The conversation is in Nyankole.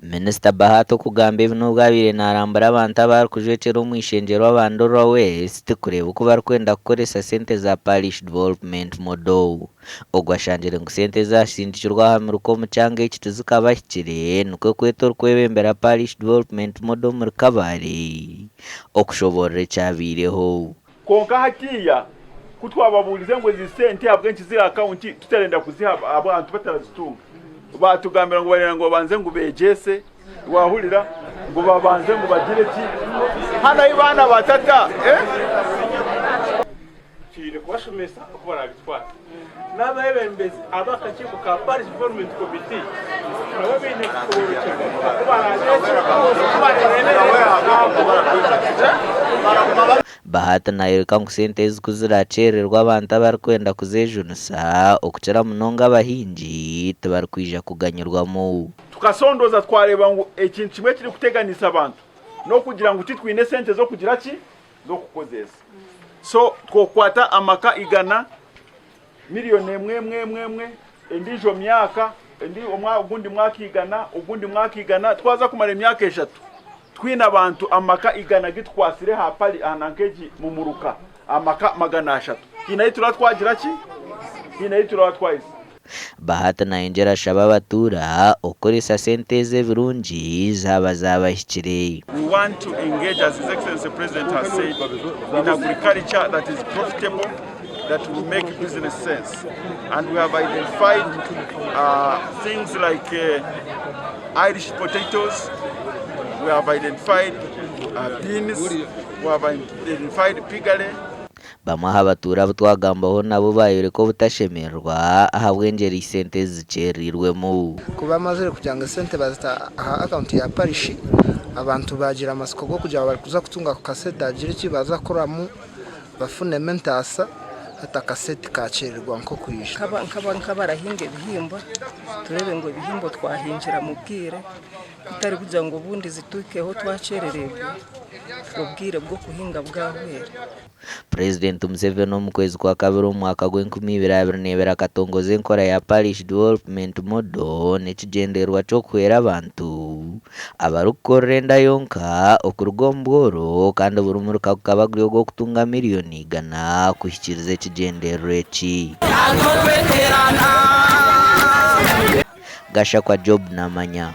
Minisita Bahati okugamba ebi n'obu abaire narambura abantu abarikujwekyera omu ishengyero aba Ndorwa West kureeba oku barikwenda kukoresa sente za Parish Development Model. Ogu ashangire ngu sente ezasindikirwe aha miruka omu kyanga eki tizikabahikire nikwo kweta orikwebembera Parish Development Model omuri Kabale okushoboorora ekyabaireho. Kwonka hatiiya ku twababuurize ngu ezi sente ahabw'enki ziri aha akawunti tutarenda kuziha abantu batarazitunga, baatugambira ngu barenda ngu babanze ngu beegyese, waahurira, ngu babanze ngu bagire ki. Hanu ahi baana ba tata, eh? Twine kubashomesa oku baraabitware. N'abeebembezi ab'akakiiko ka Parish Development Committee nabo baine kushoboorokyerwa oku baraabeekye, oku baraareeberere Bahati nayoreka ngu sente ezi ku zirakyererwa abantu abarikwenda kuzejunisa okukira munonga abahingi tibarikwija kuganyirwamu. Tukasondooza twareeba ngu ekintu kimwe ekirikuteganisa abantu n'okugira ngu titwine sente z'okugira ki? Z'okukozesa. So twokwata amaka igana, miriyoni emwe emwe emwe emwe, endiijo myaka, endi ogundi mwaka igana, ogundi mwaka igana, twaza kumara emyaka eshatu twine abantu amaka igana agu tukwatsire aha pari aha nanka egi mumuruka amaka 300. Haine ahu turaba twagira ki? Haine ahu turaba twahitsya. Bahati nayongyera ashaba abatuura okukoresa sente ezi ebirungi zaaba zabahikire. We want to engage as His Excellency President has said in agriculture that is profitable, that will make business sense and we have identified uh, things like uh, Irish potatoes, we have identified uh, beans, we have identified piggery. Bamwe aha batuura abu twagambaho nabo baayoreka obutashemererwa ahabw'engyeri sente ezi zikyereirwemu. Ku bamazire kugira ngu esente bazita aha akawunti ya parishi, abantu baagira amatsiko g'okugira ngu barikuza kutunga ako kasente hagire eki baaza kukoramu bafunemu entaasa hati akasente kakyererwa nk'okwija. Nk'abarahinga ebihingwa tureebe ngu ebihingwa twahingira mu bwire kutari kugira ngu obundi zituhikeho twakyerererwe obwire bw'okuhinga bwahwera. Purezidenti Museveni omu kwezi kwa kabiri omu mwaka gw'enkumi ibiri 22 akatongoza enkora ya Parish Development Model n'ekigyendererwa ky'okuhwera abantu abarikukorera enda yonka okuruga omu bworo kandi buri muruka gukaba guri ogw'okutunga miriyoni igana kuhikiiriza ekigyendererwa eki. Gashakwa Job Namanya.